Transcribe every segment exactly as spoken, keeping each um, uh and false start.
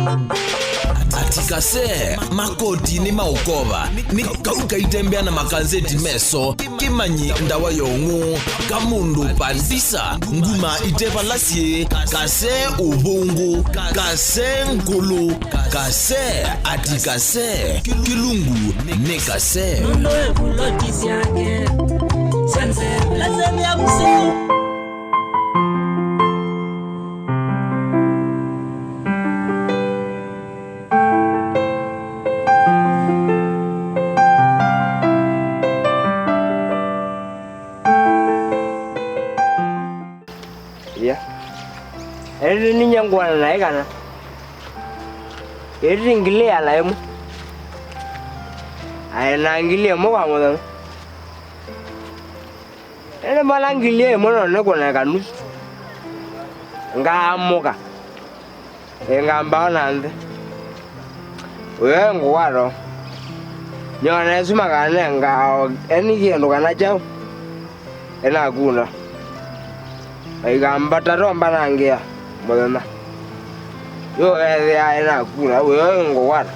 Ati kase, makoti nĩ maũkova, nĩ kau kaitembea na makanzeti meso, kĩmanyi ndawa ya ũng'ũ, kamũndũ pandisa, nguma ite vala syĩ, kase ũvũngũ, kase ngũlũ, kase, ati kase, kĩlungu nĩ kase. Nũndũ ĩvuloti syake syanzevela sya mĩausĩ. Ia. Ĩndĩ ninyie ngũana naĩ kana ĩti ngili ĩana ĩmwe aĩ na ngili ĩmwe kwa mũthenya. Ĩndĩ mbona ngili ĩmwe no nĩkũneka nusu. Ngaamũka. Ĩngamba ona nthĩ. Ũyo ngũkwata. Nyona ĩsu makanenga o eni kĩndũ kana kyaũ. Ĩnakuna. Maikamba tato mbanangĩa mũthenya. Yu ethĩa ĩnakuna. Ũyo ngũkwata.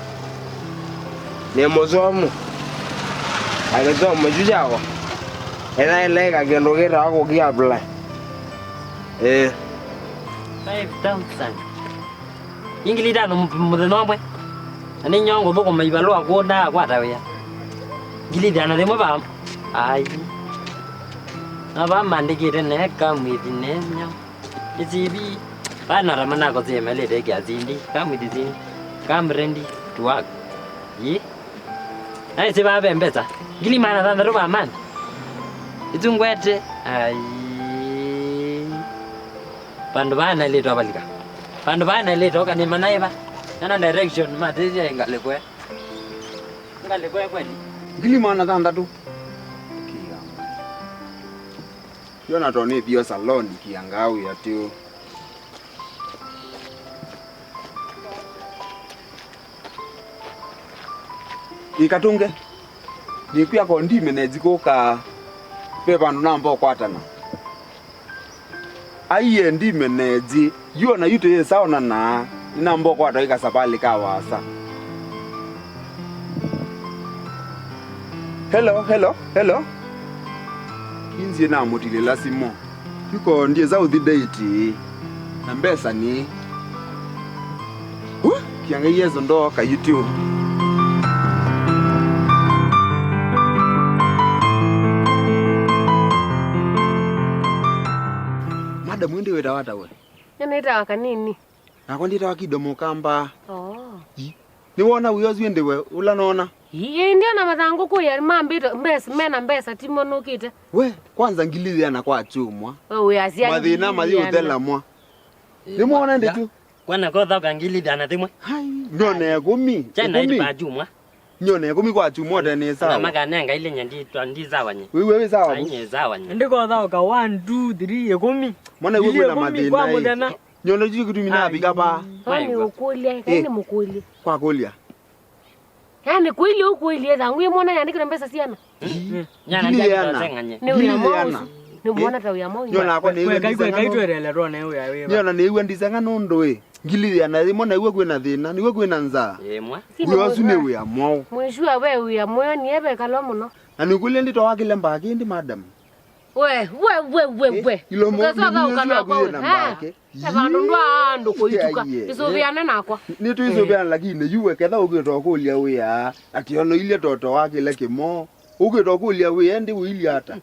Nĩ mũsomu. Na kĩsomo kyu kyakwa. Ĩnaĩle ĩka kĩndũ kĩtawa kũki apply. Ĩĩ. Five thousand. Ngili itano mũ-, mũthenya ũmwe. Na nĩnyo ngũthũkũma ivalũa kũũ ndaakwata wĩa. Ngili ithano thĩmwe vaa. Ai. Na vaa maandĩkĩte ne come with ne nyau. Ĩ C V. Vaa nata manakosie melĩte ĩkĩa Cindy. Come with Cindy. Come ready to work. Ĩ? Naĩsĩ vaa ve mbesa. Ngili maana thanthatũ vaa man. Itungwete. Ai. Vandũ vaa naĩlĩte ũvalika. Vandũ vaa naĩlĩte ũka nĩ manaĩva. Nana direction matĩsya ngalĩkwe. Ngalĩkwe kweli. Ngili maana thanthatũ. Yona to nĩ thio saloni kiangaa wĩ atĩ ũ. Ĩkatũnge. Nĩkwĩa ko ndimenenzi kũka ve vandũ namba ũkwatana. Aiye ndimenenzi. Yu ona yu tũyĩsa onana. Nĩnamba ũkwata ĩkasavalĩ ka wasa. Hello, hello, hello. Inzie namũtilĩla simũ. Yuko ndieza ũthi date. Na mbesa nĩ. Huh? Kiangai Yesu ndooka YouTube. Madam, ĩndĩ wĩtawa ata we? Nĩnĩtawa Kanini. Nakwa ndĩtawa Kido Mũkamba. Oh. Ĩ, nĩwona wĩa ũsu ĩndĩ we, ũla nona? Ĩĩ, ndiona mathangũ kũya mambĩte, mbesa, mena mbesa, timo nũkĩte. We, kwanza ngili yĩana kwa kyumwa. We, wĩasya mathĩna mayĩũthelamwa. Nĩmwona ndĩtu? Kwana kotha ũka ngili yĩana thĩmwe. Hai, nyone ĩkũmi. China ĩkũmi. Ĩti pa kyumwa. Nyone ĩkũmi kwa kyumwa ũte nĩ sawa. Na makanenga ile nye ndi, ndi sawa nye. Wĩw'e wĩ sawa. Ai, nye sawa nye. Ndikotha ũka one, two, three, ĩkũmi. Mwana wĩ kwĩna mathĩna kwa mũthenya. Nyone kyu kĩtumi navika vaa. Nĩ ũkũlya, ĩka nĩ mũkũlye. Kwa kũlya. Yaani kwĩlye ũkũlye, thangũ ĩmwona yandĩkĩtwe mbesa siana. Nyana ngili yĩana. Nĩ wĩa mwaũ ũsu. Nĩ mwona ta wĩa mwaũ. Nyona akwa nĩ wĩa ndiseng'a. Nyona nĩ wĩa ndiseng'a nũndũ ĩ. Ngili yĩana ĩmwe na iwe kwĩna thĩna, nĩwe kwĩna nzaa. Ĩmwe. Wĩa ũsu nĩ wĩa mwaũ. Mwĩshua we wĩa mwaũ, niye vekalwa mũno. Na nĩkũlye ndĩtwa wakĩle mbaa kĩndĩ, madam. We, we, we, we, we. Ilomo ũkasoka ũkana ũsu kwĩ na mbake. Na vandũ ndwa andũ kũituka. Ĩsũvĩane nakwa. Nĩtũisũvĩana, lakini yu we ketha ũkĩta ũkũlya wĩa, ati ono ilye toto wakĩle kĩmo. Ũkĩta ũkũlya wĩa, ndi ũilya ata?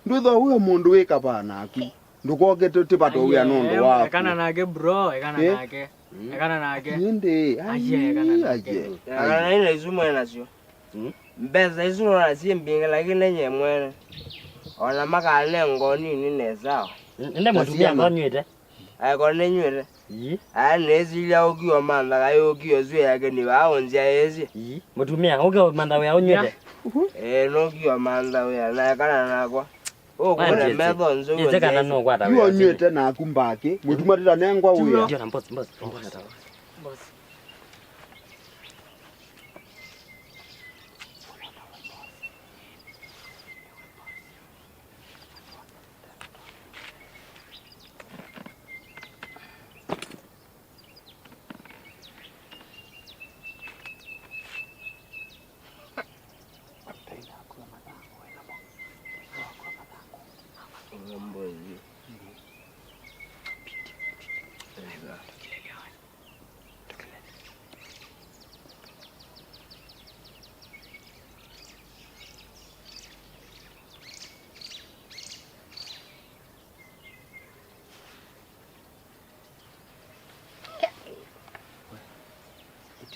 Ndwĩthwa wĩ mũndũ wĩ kavaa naku. Ndũkoke tũtĩvatwe wĩa nũndũ waku. Ekana nake, bro, ekana nake. Ekana nake. Nĩndĩ, aye, ekana nake. Aye. Ekana nake na isu mwĩ nasyo. Mbesa isu nona syĩ mbingĩ, lakini nye mwene. Ona makanenga nini nĩ sawa. Nde mũtumia ngonywĩte. Aĩkona nĩnyw'ĩte. Ii. Aya nĩsilya ũkiwa mantha kaĩ ũkiwa ũsu yake nĩ vaa ũnzyaĩĩsye. Ii. Mũtumia, ũke ũmantha wĩa ũnyw'ĩte? Ĩĩ, nũkiwa mantha wĩa, naekana nakwa. Ũkũne metho nzũu. Nĩnze kana nũkwata wĩa. Yu ũnyw'ĩte naku mbakĩ, mũtuma tũtanengwa wĩa. Ndiona mbosi, mbosi, mbosi.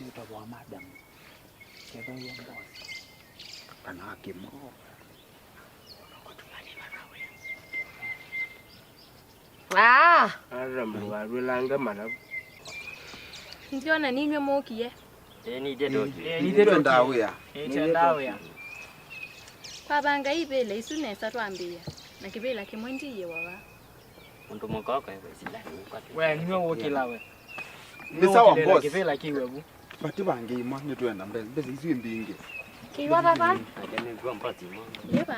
Wĩtagwa madam. Kethwa wĩ boss. Kana akĩmo. Ah! Ara mũndũ warwĩlange maravu. Ndiona ninywe mũkie. Ĩĩ, nithendaa wĩa. Nithendaa wĩa. Kwavanga ivĩla isu nesa twambĩĩa, na kĩvĩla kĩmwe ndiĩwa va. Mũndũ mũka ũkaĩva isilani. We, nĩwe wũkĩla we. Nĩ sawa, boss. Kĩvĩla kĩwe vu. Vati vangĩ imwe, nĩtwenda mbe-, mbesa isu mbingĩ. Kĩwa vava. Ake nĩngwa mbati imwe. Yeva.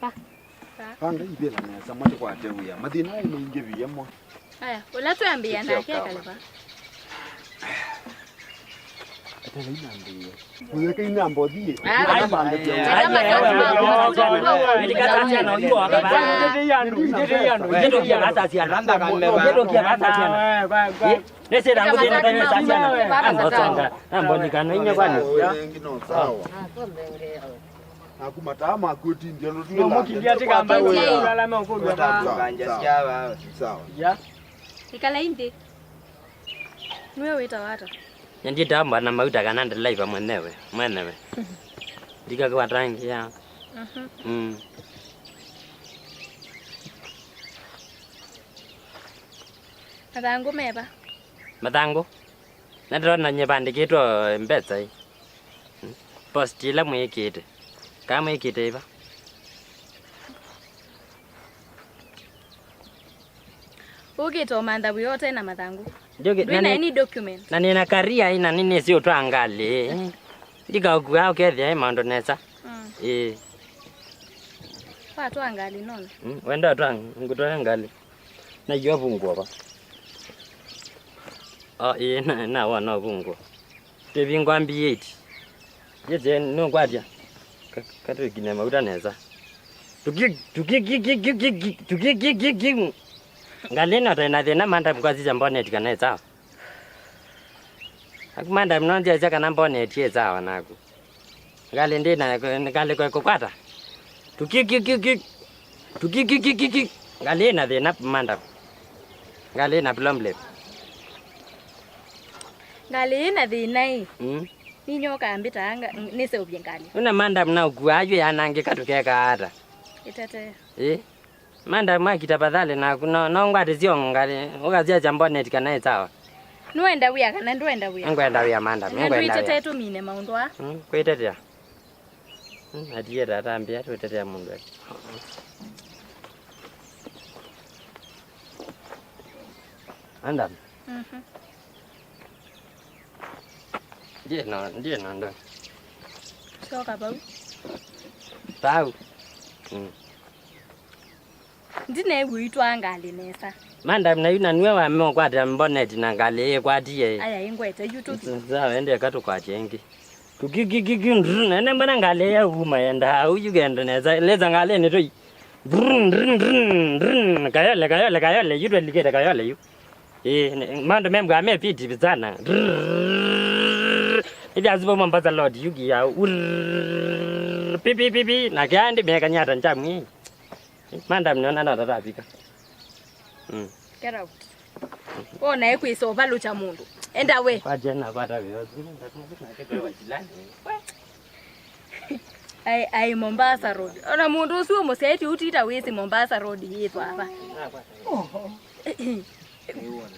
Va. Va. Vanga ivĩla nesa, matikwate wĩa. Mathĩna aĩ maingĩ viĩ mo. Aya, ũla twambĩĩa nake ekale va. Atele inambĩĩa. Ũyeke inambothie. Naku mataa maku ũtindie nũtũmũkithia tikamba. Sawa. Ĩkalai nthĩ. Nĩwe wĩtawa ata? Nyie ndĩtawa Bwana Mauta kana ndelaiva mwenyewe, mwenyewe. Ndikakwatangĩa. Mhm. Mm. Mathangũ meva? Mathangũ? Na ndĩrona nyie vandĩkĩtwe mbesa ĩ. Mm. Post ĩla mwĩkĩte. Kaa mwĩkĩte ĩva? Ũkĩte ũmantha wĩa ũte na mathangũ. Ndũkĩ-, ndwĩ na na nĩ-, any document? Na nĩna career ĩ, na nĩnĩsĩ ũtwaa ngalĩ. Ndikaũkua ũkethĩa ĩ maũndũ nesa. Mm. Ĩĩ. Watwaa ngalĩ nona? Mm, wenda ũtwaa, ngũtwaa ngalĩ. Na iyo vungua va? Oh, ĩĩ, na, na wona vungua. Tũivingwa mbi eight. Yĩte nũkwatya. Ka-, katwĩkine mauta nesa. Tuki-, tuki-, ki-, ki-, ki-, ki-, ki-, tuki-, ki-, ki-, ki-, ngalĩ ĩno taĩ na thĩna, madam kwasisya bonnet kana ĩ sawa. Aku madam no nzyaisya kana bonnet ĩ sawa naku. Ngalĩ ndĩ na, ngalĩ kwa kũkwata. Tuki-, ki-, ki-, ki-, tuki-, ki-, ki-, ki-, ki-, ngalĩ ĩna thĩna, madam. Ngalĩ ĩna problem. Ngalĩ ĩna thĩna ĩ. Mm. Ninyoka mbĩtaa nga-, nĩseũvye ngalĩ. Una madam na ũkua ayu yanangĩka tũkekaa ata? Ĩtete. Ĩ? Madam aki tafadhali naku no, no ngwatĩsye ngalĩ, ũkasyasya bonnet kana ĩ sawa. Nũenda wĩa kana ndũenda wĩa? Ngwenda wĩa, madam, na ngwenda wĩa. Ndwĩtetee tũmine maũndũ aa. Mm, kwĩtetea. Mm, atie tata ambĩa tũtetea mũndũ. Madam. Mhm. Ndiĩ na, ndiĩ na ndo. Syoka vau. Vau. Mm. Ndineew'a ũitwaa ngalĩ nesa. Madam, na yu na nue wame ũkwata bonnet na ngalĩ ĩkwatie. Aya, ĩngwete yu tũthi. Sawa, ende eka tũkwatye ĩngĩ. Tukikikiki, ndrr, nene mbona ngalĩ ya uma yenda au yu kenda nesa. Leza ngalĩ nĩ tũi. Ndrr, ndrr, ndrr, ndrr, kayole, kayole, kayole, yu twelikĩte kayole yu. Ĩĩ, nĩ, mandũ membwa me piti sana. Ndrrrr. Ĩthĩ asipo Mombasa Road, yuki ya. Urrrr. Pi, pi, pi, pi. Na kĩandi mekanyata njamu ĩĩ. Madam, nĩona no tatavika. Mm. Get out. Wona ekwĩsa ũvalũkya mũndũ. Enda we. Kwa jana kwa tavi yote. Ai, ai Mombasa Road. Ona mũndũ ũsu ũmũsyaĩtye ũtita wĩsĩ Mombasa Road yĩthwa ava.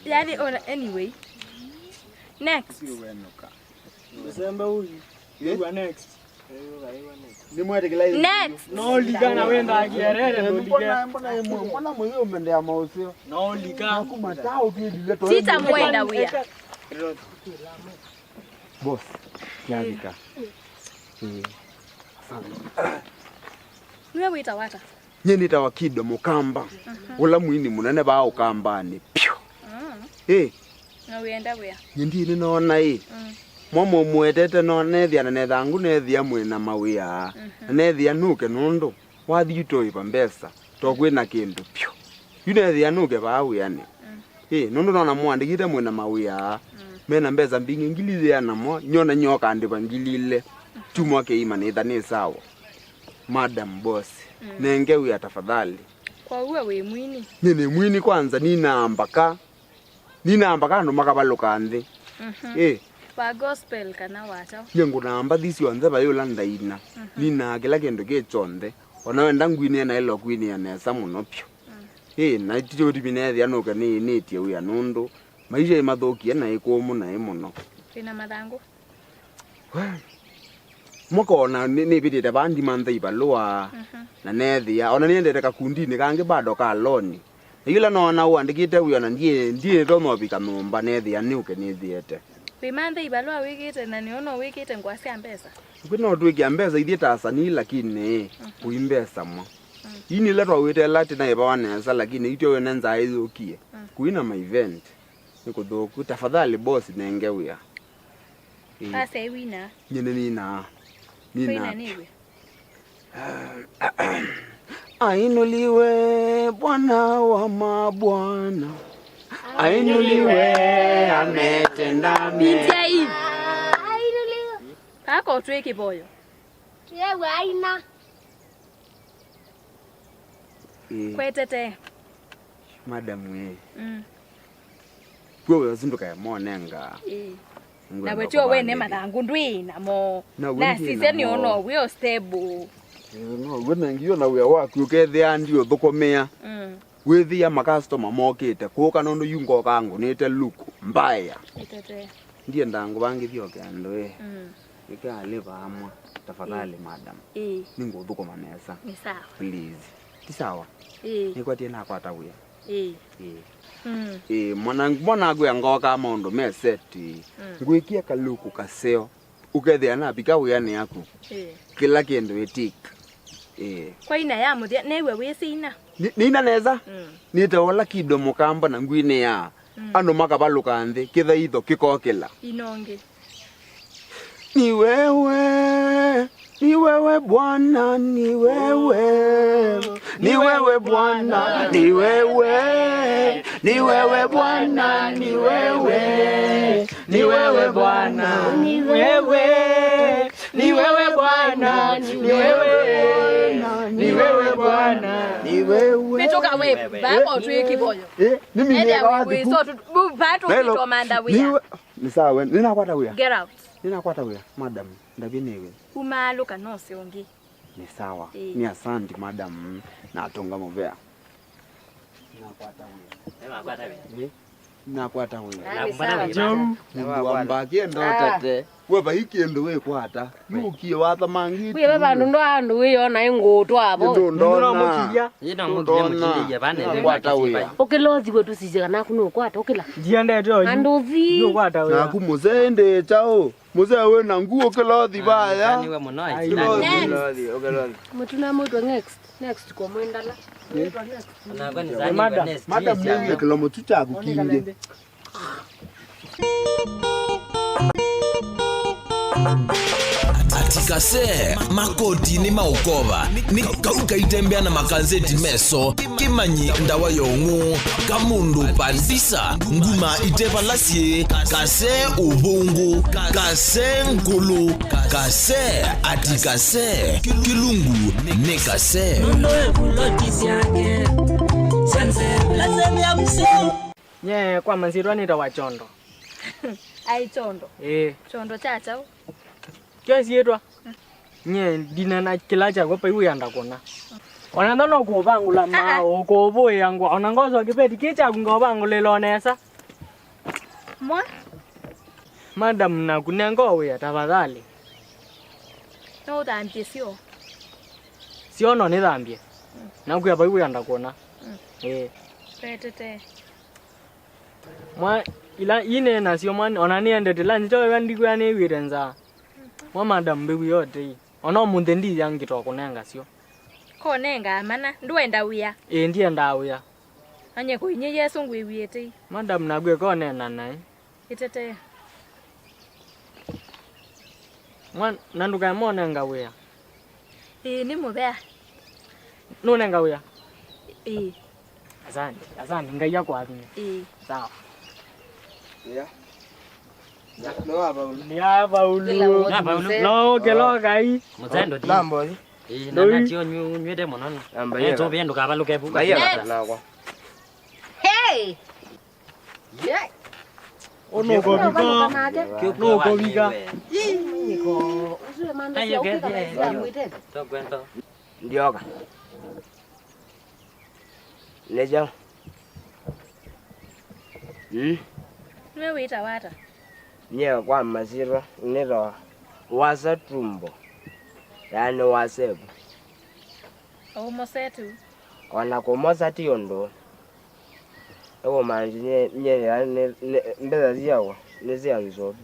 Yani, ona, anyway. Next. Mũsembe ũyu. Yes. Ĩwa next. Nĩmwetĩkĩla ĩĩ. Next. No ligana wenda kĩerere, no ligana. Mbona, mbona, mbona, mbona mũyũmendea maũseo? No ligana. Naku mataa ũtwĩlile tũ. Tita mwenda wĩa. Boss, yavika. Eh. Asante. Nĩwe wĩtawa ata? Nyie nĩtawa Kido Mũkamba. Mhm. Ũla mwini mũnene vaa Ũkambanĩ. Pyu. Mm. Eh. Na wĩenda wĩa? Nyie ndiĩ nĩnoona ĩ. Mm. Mwa mũmwetete no nethĩa na nethangũ nethĩa mwĩ na mawĩa. Mhm. Na nethĩa nũke nũndũ wathi ũtoĩva mbesa. To kwĩ na kĩndũ pyu. Yu nethĩa nũke vaa wĩanĩ. Mm. Ĩ, nũndũ nona mũandĩkĩte mwĩ na mawĩa. Mm. Mena mbesa mbingĩ ngili yĩana mo, nyona nyoka andĩva ngili ile. Kyumwa kĩima nĩtha nĩ sawa. Madam boss, mm, nenge wĩa tafadhali. Kwa uwe wĩ mwini? Nĩ, nĩ mwini kwanza, ninaamba ka. Ninaamba ka andũ makavalũka nthĩ. Mhm. Ĩ, Wa gospel kana wa kyaũ? Nyie ngũnaa mbathi syonthe vai ũla ndaina. Mhm. Ninaa kĩla kĩndũ kĩ kyonthe. O na wenda ngwinĩe naĩlwa kwinĩa nesa mũno vyũ. Mm. Ĩ, na ti ũtumi neethĩa nũke nĩĩnĩtye wĩa nũndũ maisha ĩmathũkie na ĩ kũmũ na ĩ mũno. Wĩna mathangũ? We, mũkona nĩ- nĩvĩtĩte vaa ndimanthe ivalũa. Mhm. Na neethĩa o na nĩendete kakundinĩ kangĩ bado ka loni. Na yĩla noona ũandĩkĩte wĩa na ndiĩ- ndiĩtonya ũvika nyũmba, neethĩa nĩũke nĩthĩete. Wĩmanthe ivalũa wĩkĩte na nĩona wĩkĩte ngũa sya mbesa? Kwĩ no twĩkĩa mbesa ithyĩ ta asanii, lakini kũi mbesa mwa. Mm. Ii nĩ ila twawĩte ĩla tĩnaĩvawa nesa, lakini ityo wene nzaa ĩyũkie. Mm. Kũi na ma event. Nĩ kũthũku. Tafadhali boss, nenge wĩa. Ĩĩ. Asa wina. Nyie nĩninaa. Kwĩna nĩw'e. Ainuliwe Bwana wa mabwana. Ainuliwe, ametenda mema. India hii. Ainuliwe. Pako twĩ kĩvoyo. Yewe aina. Ĩĩ. Kwetete. Madam, ĩĩ. Mm. Kwĩ ũyo sindũkae monenga. Ĩĩ. Ngwenda nawe tyo wene kũmandĩthya. Mathangũ ndwĩ namo. Na we ndĩ nasisya nĩ namo. Ona wĩ o stable. Ĩĩ, no, we nengi yo na wĩa waku ũkethĩa ndi ũthũkũmĩa. Mm. Wĩthĩa makastoma mokĩte kũka nũndũ yu ngoka ngũnĩte look mbaya. Ĩtete. Ndienda ngũvangĩthye o kĩandũ ĩ. Mm. Ĩkalĩ vamwe, tafadhali, ĩĩ, madam. Ĩĩ. Nĩngũthũkũma nesa. Nĩ sawa. Please. Ti sawa? Ĩĩ. Nĩkwatie nakwata wĩa. Ĩĩ. Ĩĩ. Mm. Ĩĩ, mwana- mwana akwĩa ngoka maũndũ me set. Mm. Ngwĩkie kaluku kaseo. Ũkethĩa navika wĩanĩ yaku. Ĩĩ. Kĩla kĩndũ ĩtik. Ĩĩ. Kwa ina ya mũthya, newe wĩsĩ ina? Ni- nina nesa. Mm. Nĩtaola kido mũkamba na ngwinĩ ya. Mm. Andũ makavalũka nthĩ, kĩthaitho kĩkokĩla. Inonge. Ni wewe, ni wewe Bwana, ni wewe. Ni wewe Bwana, ni wewe. Ni wewe Bwana, ni wewe. Ni wewe Bwana, ni wewe. Ni wewe Bwana, ni wewe. Ni wewe Bwana, ni wewe. Mĩtũka we, bako twĩ kĩvoyo. Eh, nĩ mimi. Enda nĩga we, wathi we, ku- so tu- bu- batu Hello. Kitomanda wĩa. Ni we- Nĩ sawa, we. Nĩnakwata wĩa. Get out. Nĩnakwata wĩa, madam. Ndavye nĩwe. Umaalũka no se ũngĩ. Nĩ sawa. Ĩĩ. Nĩ asante, madam. Natũnga mũvea. Nĩnakwata wĩa. Ĩĩ. Nakwata wĩa. Ah, nĩ sawa. Nĩwambakĩe ndotete. We vai kĩndũ wĩkwata. Yũkie wathamangĩtie. Wĩva vandũ ndo andũ wĩona ĩngũtwa vo. Nĩndũndona. Nĩndũndona. Nakwata wĩa. Ũkĩla ũthiwe tũsisye kana aku nũkwata ũkĩla. Ndiendete oyu. Andũ thi. Ndiũkwata wĩa. Naku mũsee ndĩ kyaũ? Mũsee wĩ na ngũ ũkĩla ũthi vaya. Nĩwe mũno. Ai, ũkĩla ũthi. Next. Ũkĩla ũthi, ũkĩla ũthi. Mũtuna mũtwe next. Next kwa mwendala. Nakwa nĩ sani. Madam, next. Madam, nĩwĩkĩla mũtu kyaku kingĩ. Atikase, makoti nĩ maũkova, nĩ kau kaitembea na makanzeti meso, kĩmanyi ndawa ya ũng'ũ, kamũndũ pandisa, nguma itevalasye, kase ũvũngũ, kase ngũlũ, kase, atikase, kĩlungu nĩ kase. Nũndũ wĩ vuloti syake, syanze lasevya mseo. Nye kwa masyĩtwa nĩtawa Kyondo. Ai, Kyondo. Ĩĩ. Kyondo kya kyaũ? Kyo syĩtwa. Nye ndinena kĩla kyakwa pai wĩenda kũna. Ona ntha no kũvangũla. Ah, ah. Maa ũkũvũĩa ngwa. Ona ngoso kĩveti kĩ kyaku ngovangũlĩla o nesa. Mwa? Madam, naku nenga o wĩa tafadhali. No ũthambie syo. Syo no nĩthambie. Mm. Nakwĩa pai wĩenda kũna. Mm. Ĩĩ. Wetete. Mwa, ila ine nasyo mwa, ona nĩendete lunch, kyo ĩva ndikwĩa nĩw'ĩte nzaa. Mwa madam, mbĩw'ĩa ũtei. Ona ũmũnthĩ ndithya ngito kũnenga syo. Konengaa mana, ndwenda wĩa? Ĩĩ, ndiendaa wĩa. Anye kũinyĩ Yesũ ngwĩw'ĩe tei. Madam, nakwĩ konena naĩ. Ĩtetee. Mwa, na ndũkae monenga wĩa. Ĩĩ, nĩ mũvea. Nũnenga wĩa? Ĩĩ. Asante, asante, Ngai akũathime. Ĩĩ. Sawa. Yeah. Nĩ wa Paulo. Nĩ wa Paulo. Kĩla mũndũ. Nĩ wa Paulo. Mũseo. No, kĩla kai. Mũsendo ti. Namba ũyũ. Ĩĩ, na natio nyu-, nywĩte mũno. Namba ĩyo. Tũvĩe ndũkavalũke vu. Ngai. Next. Akanakwa. Hey! Yeah. Nũkũvika. Nũkũvika. Ndioka. Nĩ kyaũ? Mm? Nĩwe wĩtawa ata? Nyie kwa masyĩtwa nĩtawa Wasa Tumbo, yaani Wasevu. Ũmosete ũ? O na kũmosa ti ũndũ. Nĩkũmaanisya nyie, nyie, yaani, nĩ, nĩ, mbesa syakwa nĩ sya nzovi.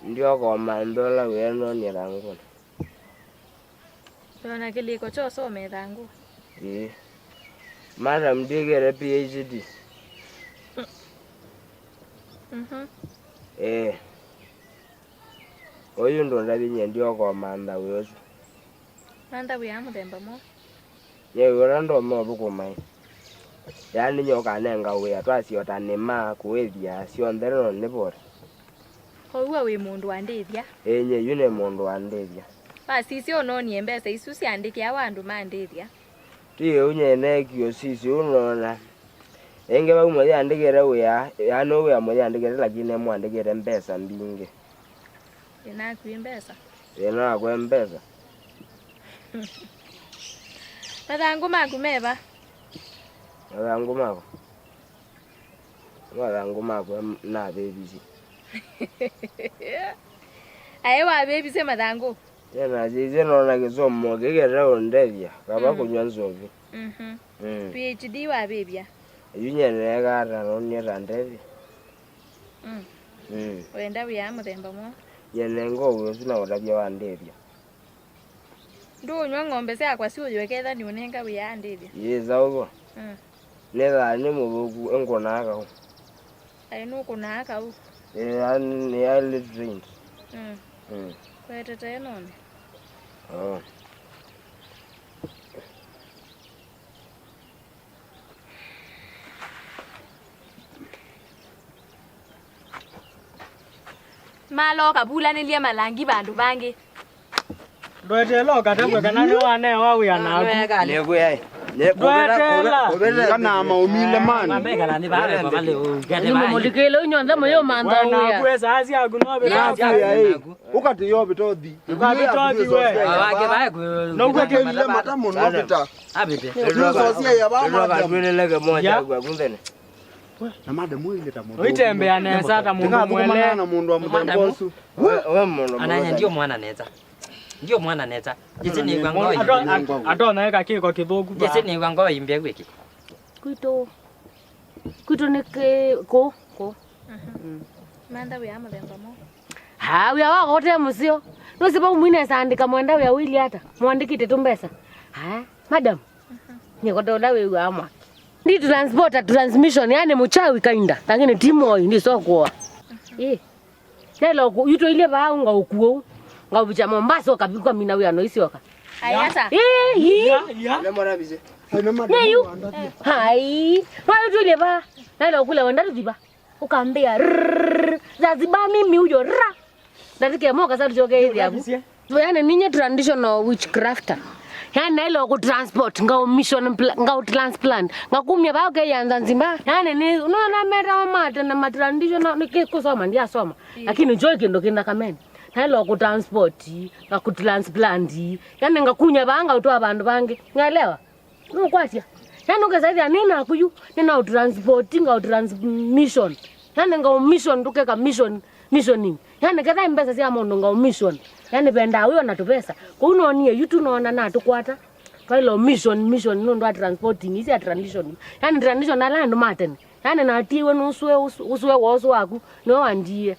Ndioka ũmantha ũla wĩanonye thangũnĩ. Wĩona kĩlĩko kya ũsoma ĩthangũ? Ĩĩ. Madam, ndwĩkĩte P H D? Mhm. Ĩĩ. Oyu ndũndavye nyie ndioka ũmantha wĩa ũsu. Mantha wĩa mũthemba mwaũ? Nyie wĩa ũla ndonya ũthũkũma ĩ. Yaani nyie ũkanenga wĩa twasye o ta nĩma, kũĩthya, syonthe no nĩvote. Kwoou we wĩ mũndũ wa ndĩthya? Ĩĩ, nyie yu nĩ mũndũ wa ndĩthya. Wasisya ũnonie mbesa isu syandĩkĩawa andũ ma ndĩthya? Ti ũu, nyie neekie ũsisya ũu noona. Ĩngĩ vau mũyĩandĩkĩte wĩa, yaani wĩa mũyĩandĩkĩte, lakini nĩmũandĩkĩte mbesa mbingĩ. Ĩ naku ĩ mbesa? Ĩ nakwa ĩ mbesa. Mathangũ maku me va? Mathangũ makwa? Mathangũ makwa navĩvisye. Aĩ wavĩvisye mathangũ? Nĩnasisye noona kĩsomo kĩkĩte ũndethya kava kũnyw'a nzovi. Mhm. Mm. P H D wavĩvya? Yu nyie neekaa ata nonie ta ndethya? Mm. Mm. Wenda wĩa mũthemba mwaũ? Nyie nenga ũwĩa ũsu na ũtavya wa ndethya. Ndũũnyw'a ng'ombe syakwa syũyũe ketha nĩũnenga wĩa ndĩthya? Yĩsa ũvo. Mm. Nĩthaa nĩ mũthũku, ĩngũnaa kaũ. Aĩ nũkũnaa kaũ? Ĩĩ, nĩ highly trained. Mm. Mm. Kwetete none. Oh. Maloka vulanĩlye malangi vandũ vangĩ. Ndwetela ũkatavw'e kana nĩwanewa wĩa naku. Nĩkwĩaĩ. Ndwetela. Kana maumile mani. Nĩmũmũlikĩle inyw'onthe mũyũmantha wĩa. Naku esaa syaku no vĩtasi. Ũkatĩĩa ũvĩta ũthi. Ũkavĩta ũthi we. Nũkwĩkĩlile mata mũno vĩta. Nĩũsosyaĩa vaa madam. Twĩleleke moja kwa kunthene. Na madam ũile ta mũndũ. Ũitembea nesa ta mũndũ mwele. Na mũndũ wa mũthemba ũsu. We, we mũndũ. Ananya ndio mwana nesa. Ndio mwana nesa. Jese nĩw'a ngoo. Atona eka kĩko kĩthũku. Jese nĩw'a ngoo imbia gwĩkĩ. Kwitũ. Kwitũ nĩ kĩ-, kũ, kũ. Mhm. Mm. Mantha wĩa mũthemba mwaũ? Ah, wĩa wakwa ũte mũseo. Nũsĩ vau mwinesa andĩka mwenda wĩa ũilyĩ ata? Mwandĩkĩte tũmbesa. Ah, madam. Mhm. Nĩkote ũla wĩw'aa mwaki. Ndi transporter transmission, yani mchawi kainda, lakini ti moi, ndisokoa. Mhm. Ĩ. Nelo ku, yu tũilye vaa, ngaũkua ũu. Ngaũvikya Mombasa, ũkavi-, ũkamina wĩa no isyoka. Ayata. Ĩ, ĩ. Nĩ yu. Hai. Wa yu tũilye vaa. Nelo kula wenda tũthi va. Ũkambĩa, "Rrrr, Zanzibar mimi huyo, ra." Ndatike moka sa tuchoke hivi hapo. Yani ninye traditional witchcrafter. Yani nailo ku transport, ngao mission pla-, ngao transplant. Ngakumya ba ke ya Zanzibar. Yani ni, unaona meta wa mate na ma traditional, ni ki-, kusoma, ndiasoma. Mm. Lakini njoi kindu kinda kamene. Nailo ku transport, ngaku transplant. Yani ngakunya ba, ngautwa bandu bangi. Ngaelewa? Nũkwasya? Yani ũkesa ĩthĩa nĩ naku yu, nĩ na ũtransport, nga ũtransmission. Yani nga ũmission, ndũkeka mission, missioning. Yani ketha mbesa sya mũndũ nga ũmission. Yani vendaa wĩ ona tũvesa. Kũu nonie yu tu noona natũkwata. Twaĩle ũmission, mission nũndũ wa transporting, isi ya transition. Yani transition ala andũ ma tene. Yani natiiwe nũsũe, ũsũe wa ũsũ waku, nĩwe wandiie.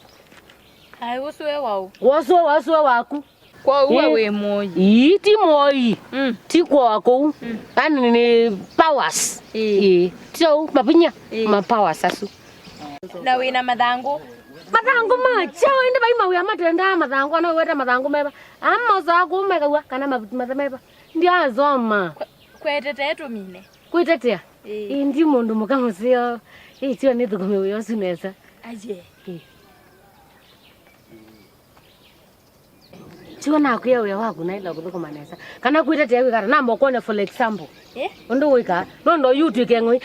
Ai, ũsũe wau. Wosũe, wosũe waku. Kwoou we wĩ mũoi? Ii, ti mũoi. Mm. Ti kwoa kũu. Mm. Yani nĩ powers. Ĩĩ. Ĩĩ. Ti ũu, mavinya. Ĩĩ. Ma powers asu. Na wĩ na mathangũ? Mathangũ ma kyaũ? Ĩndĩ vai mawĩa matendaa mathangũ, ana wĩweta mathangũ meva? Amosaa kũu mekaw'a kana mavuti matha meva? Ndiasoma. Kwe-, kwetetee tũmine. Kwĩtetea? Ĩĩ. Ĩĩ, ndi mũndũ mũka mũseo. Ĩĩ, tio nĩthũkũme wĩa ũsu nesa. Aye. Ĩĩ. Tiwe nakwĩa wĩa waku naĩla kũthũkũma nesa. Kana kwĩtetea wĩkata, namba ũkwone for example. Eh? Ũndũ wĩka, nondo yu twĩke ng'oi.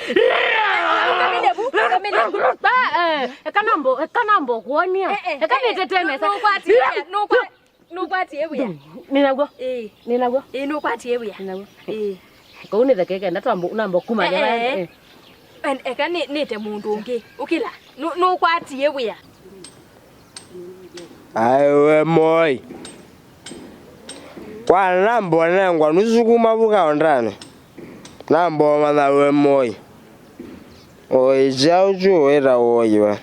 Ũkamine vu. Ba, eh, eka nambo, eka nambo kuonia. Eh, eh, eka eh, nĩtetee nesa. Nũkwatie wĩa, nũkwa-, nũkwatie wĩa. Nĩnaw'o. Ĩĩ. Nĩnaw'o. Ĩĩ, nũkwatie wĩa. Nĩnaw'o. Ĩĩ. Kau nĩtheke kenda twambo, nambo kuma. Eh, eh, eh. Eh. En-, eka nĩ, nĩte mũndũ ũngĩ. Ũkĩla. Nũ-, nũkwatie wĩa. Aĩ we Moi. Kwa nambo nengwa nusu kuma vu kaondanĩ. Nambo manya we Moi. Ũĩ kyaũ kyu wĩtawa ũiwe.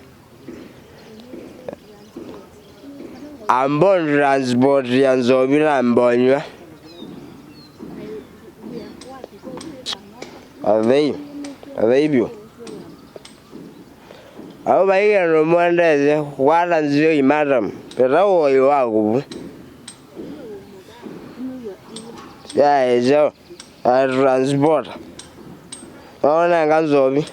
Ambo transport ya nzovi nambo nywa. Athei. Athei vyũ. Au vaĩ kĩndũ mũendete, kwata nzio i madam, peta ũoi waku vu. Yaĩsya a transport. Waũnenga nzovi.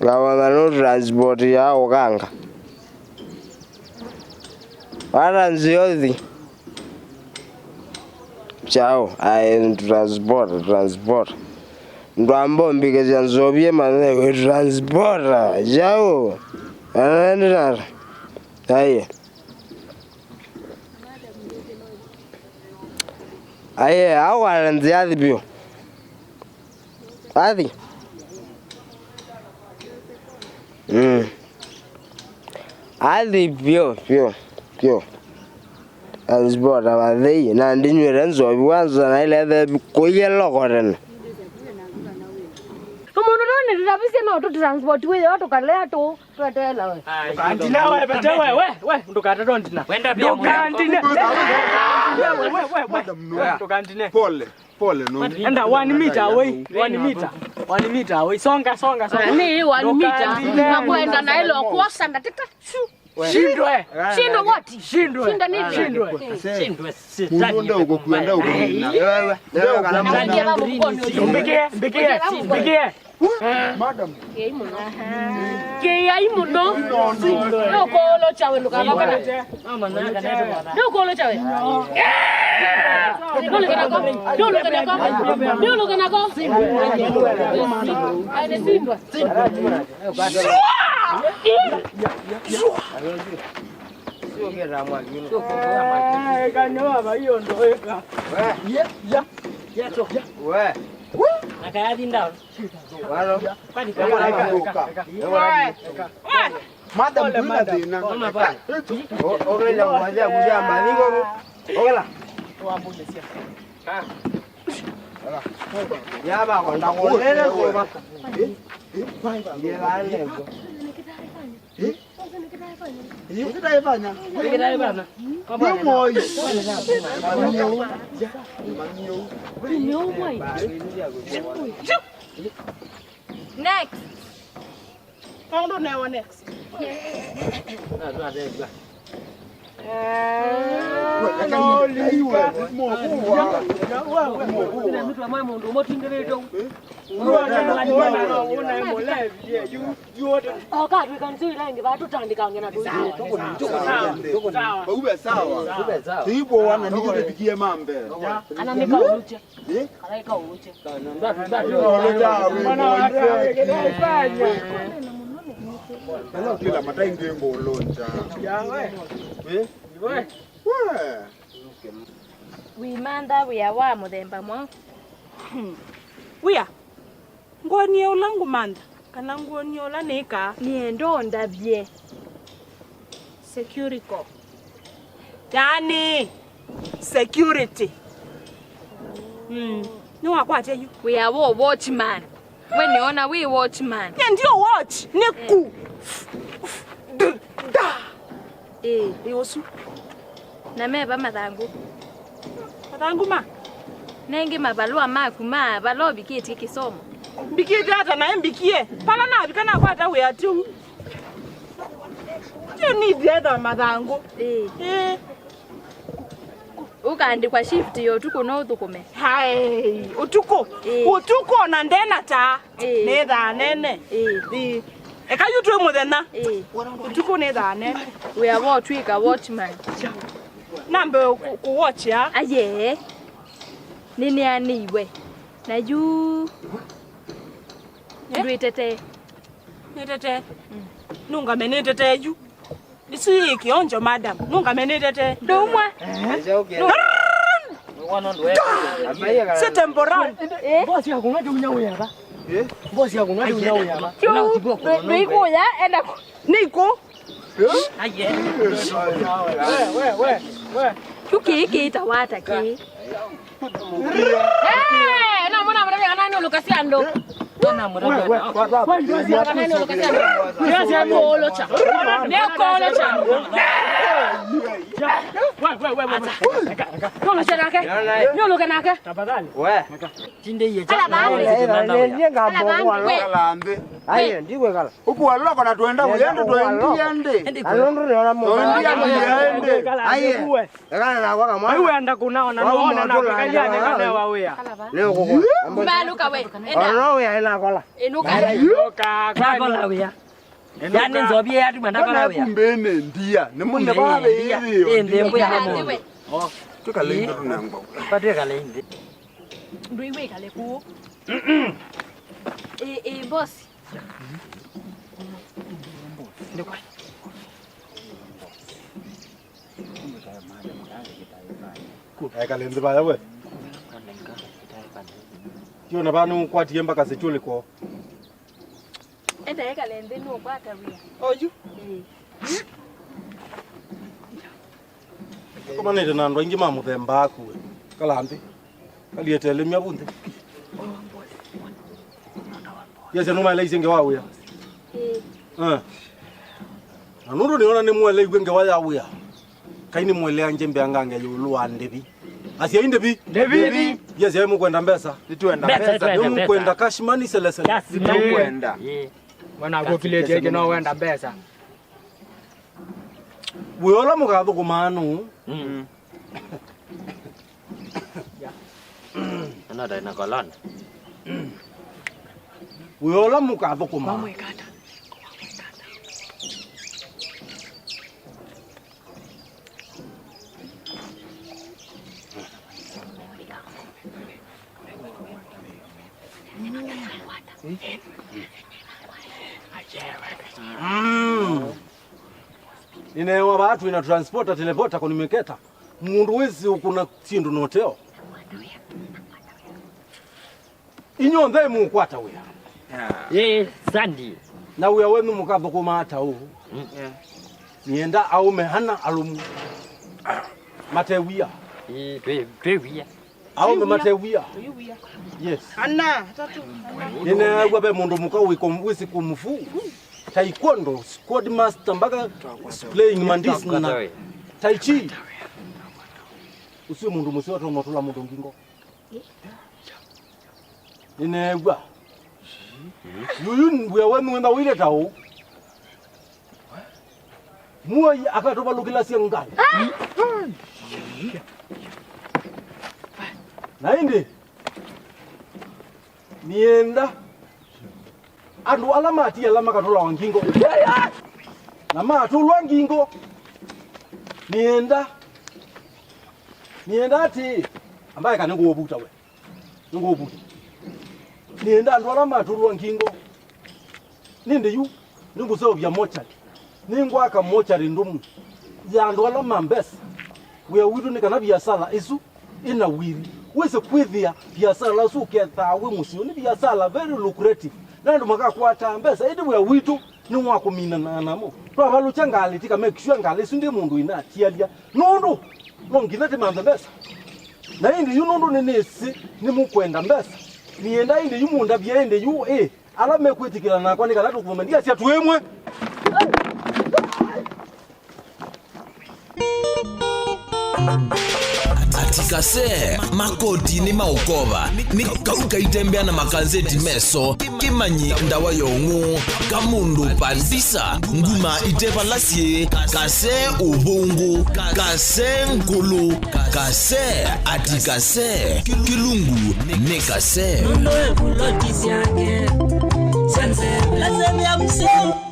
Ngavana nũ transport ya ũkanga. Wata nziothi. Chao, aĩ, transport, transport. Ndwambo mbikĩsya nzovie mathewe transport. Chao. Anaenda. Aĩ. Aĩ, awa nziathi biũ. Athi. Mm. Athi vyũ, vyũ, vyũ. Transport vathei, na ndinyw'ĩte nzovi wanza na ile the kũie loko tene. Mũndũ nũnĩtũtavisye no tũ transport wĩyo tũkalea tũ. Tweteela we. Ndũkandine we, pete we, we, we, ndũkatatwe ndina. Wenda pia. Ndũkandine. We, we, we, we. Madam, no. Ndũkandine. Pole, pole, no. Enda one meter away, one meter. One meter away. Songa, songa, songa. Ah, ni one meter. Ndũkandine. Nakwenda na ilo kuosa ndatĩka. Shindwe. Shindwe what? Shindwe. Shinda nini? Shindwe. Shindwe. Mũndũ nda ũkũkwenda ũkũmina. Wewe, wewe kana. Ndangia babu mkono. Mbikie, mbikie, mbikie. Madam. Kĩai mũno. Kĩai mũno. Nũkũũlũkya we ndũkathokana. Nũkũũlũkya we. Nũlũke nako. Nũlũke nako. Nũlũke nako. Aine simba. Simba. Sio kera mwaki. Sio kera mwaki. Eh, kanyo baba hiyo ndo eka. We. Ya. Ya. We. Akayathi down. Wano. Madam, kwĩna thĩna. Okela mwaja kuja maniko. Okela. Yaba konda kondele kuba. Yeba lego. Ũkĩtaĩfanya. Ũkĩtaĩfanya. Nĩ Moi. Manyiu. Manyiu. Next. Kaũndũ newa next. Nĩna mĩtwe mwa mũndũ ũmwe ũtindĩrĩte ũu. Oka twĩka nzio ila ĩngĩ vaa tũtandĩkange na tũi. Sawa. Sawa. Sawa. Sawa. Sawa. Tiipo wana nĩkĩtũvikie mambe. Ana nĩkaũlũkye. Eh? Kana ĩkaũlũkye. Kĩla mataingĩ ngũlũnja. Eh? We. Wĩmantha wĩa wa mũthemba mwaũ? Wĩa. Ngwonie ũla ngũmantha, kana ngwonie ũla nĩkaa? Nĩenda ũndavye. Securico. Yaani, security. Mm. Nĩwakwatya yu. Wĩa wa watchman. We nĩona wĩ watchman. Nye ndio watch, nĩ ku. D-, da. Ĩĩ. Ĩ ũsu. Na meva mathangũ? Mathangũ ma? Nengĩ mavalũa maku ma vala ũvikĩtye kĩsomo. Mbikĩte ata naĩ mbikie? Pala navika nakwata wĩa tyu. Tyu nithietha mathangũ. Ĩĩ. Ĩĩ. Ũkaandĩkwa shift ya ũtukũ no ũthũkũme? Hai, ũtukũ. Ĩĩ. Ũtukũ ona ndena taa. Ĩĩ. Nĩthaa nene. Ĩĩ. Ĩĩ. Eka yu twĩ mũthenya. Ĩĩ. Ũtukũ nĩthaa nene. Wĩa wa ũtw'ĩka watchman. Nambe kũ-, kũwatch ya? Aye. Nĩneanĩiwe. Na yu. Eh? Ndwĩtete. Nĩtete. Nũngame nĩtete yu. Isu yĩ kĩonjo, madam. Nũngame nĩtete. Ndũmwa. Si temporal. Eh? Bosi yako ngati unya uyaba. Eh? Bosi yako ngati unya uyaba. Yu, ndũikũya, enda ku- Nĩikũ? Yu kĩĩ kĩĩtawa ata kĩĩ? Eh, no mũna mũrevya kana nĩ ũlũka sya andũ. Kana nĩ ũlũka sya andũ. Nĩ ũkũlũkya. Nĩ ũkũlũkya. Nĩ ũlũke nake. Nĩ ũlũke nake. Tindĩie. Ala vangu. Ala vangu. Aye, ndikwĩkala. Ũkũa loko na twenda kũya ndĩ twaendie ndĩ. Na nũndũ nĩona mũndũ. Twaendie kũya ndĩ. Aye. Ekana nakwa kamwana. Ayu wenda kũnaona, nĩwona nakwa kalia nĩkanewa wĩa. Nĩũkũkũa. Mbalũka we. Enda. Ona wĩa ĩnakola. Ĩnũka. Ĩnũka. Nakola wĩa. Yaani nzovie yatuma ndakola wĩa. Kumbe nĩ ndia. Nĩ mũnde. Kumbe nĩ ndia. Ĩndĩ mbũya. Ĩndĩ we. Tũkale ĩndĩ tũnengwa. Patwĩkale ĩndĩ. Ndũiwĩkale kũũ. Ĩ, ĩ, boss. Ekale nthĩ vaya we. Tiona vaa nĩũkwatie mbaka security ko. Enda ekale nthĩ nũkwata wĩa. Oyu? Ĩĩ. Akomanĩte na andũ aingĩ ma mũthemba aku we. Kala nthĩ. Kaliete lĩmya vu nthĩ. Yese nũmaeleisye ngewa wĩa. Ĩĩ. Eh. Na nũndũ nĩona nĩmũeleĩw'e ngewa ya wĩa. Kai nĩmũeleange mbeangange ĩũlũ wa ndĩvi. Asyai ndĩvi. Ndĩvi. Yes, yai mũkwenda mbesa. Nĩtwenda mbesa. Mbesa, twende mbesa. Nĩmũkwenda cash money, selesele. Cash money. Nĩtũkwenda. Ĩĩ. Mwana waku ũkilĩtye ĩngĩ no wenda mbesa. Wĩa ũla mũkathũkũmaa nũũ? Mm. Ana ndaĩ na kolona. Wĩa ũla mũkathũkũmaa. Mm. Nĩneewa vaa twĩ na transporter, teleporter, communicator. Mũndũ wĩsĩ ũkũna syĩndũ na ũteo. Inyonthe mũkwata wĩa. Yeah. Ĩĩ, Sandy. Na wĩa wenyu mũkathũkũma ata ũũ? Mm. Yeah. Nĩenda aũme ana alũmu. Mate wia. Ĩĩ, twĩ, twĩ wia. Aũme mate wia. Yes. Ana, atatu. Nĩneew'a ve mũndũ mũka wĩko wĩsĩ kung fu, taekwondo, squad master, mpaka playing mandis na tai chi. Ũsu mũndũ mũseo atonya ũtũla mũndũ ngingo. Nĩneew'a. Yuyu wĩa wenyu wĩna ũile ta ũũ. Muoi akatũvalũkĩlasya ngalĩ. Na ĩndĩ, nĩenda andũ ala matiala makatũlawa ngingo, na matũlwa ngingo, nĩenda, nĩenda atĩĩ, ambaeka nĩngũũvuta we. Nĩngũũvuta. Nĩenda andũ ala matũlwa ngingo. Nĩndĩ yu, nĩngũseũvya mochari. Nĩngwaka mochari ndũmu ya andũ ala ma mbesa. Wĩa witũ nĩ kana viasala ĩsu ĩna wiri. Wĩse kwĩthĩa viasala ũsu ũkethaa wĩ mũseo. Nĩ viasala very lucrative. Na andũ makakwataa mbesa. Ĩndĩ wĩa witũ nĩ wa kũminana namo. Twavalũkya ngalĩ, tika make sure ngalĩ ĩsu ndĩ mũndũ inatialya. Nũndũ, no nginya tĩmanthe mbesa. Na ĩndĩ yu nũndũ nĩnĩsĩ nĩmũkwenda mbesa, nĩenda ĩndĩ yu mũndavye ĩndĩ yu, ĩ, ala mekwĩtĩkĩla nakwa nĩ kana tũkũme, ndiasya twĩmwe. Ati kase, makoti nĩ maũkova, nĩ kau kaitembea na makanzeti meso, kĩmanyi ndawa ya ũng'ũ, kamũndũ pandisa, nguma ite vala syĩ, kase ũvũngũ, kase ngũlũ, kase ati kase, kĩlungu nĩ kase. Nũndũ wa vuloti syake, syanze lazemya mseo.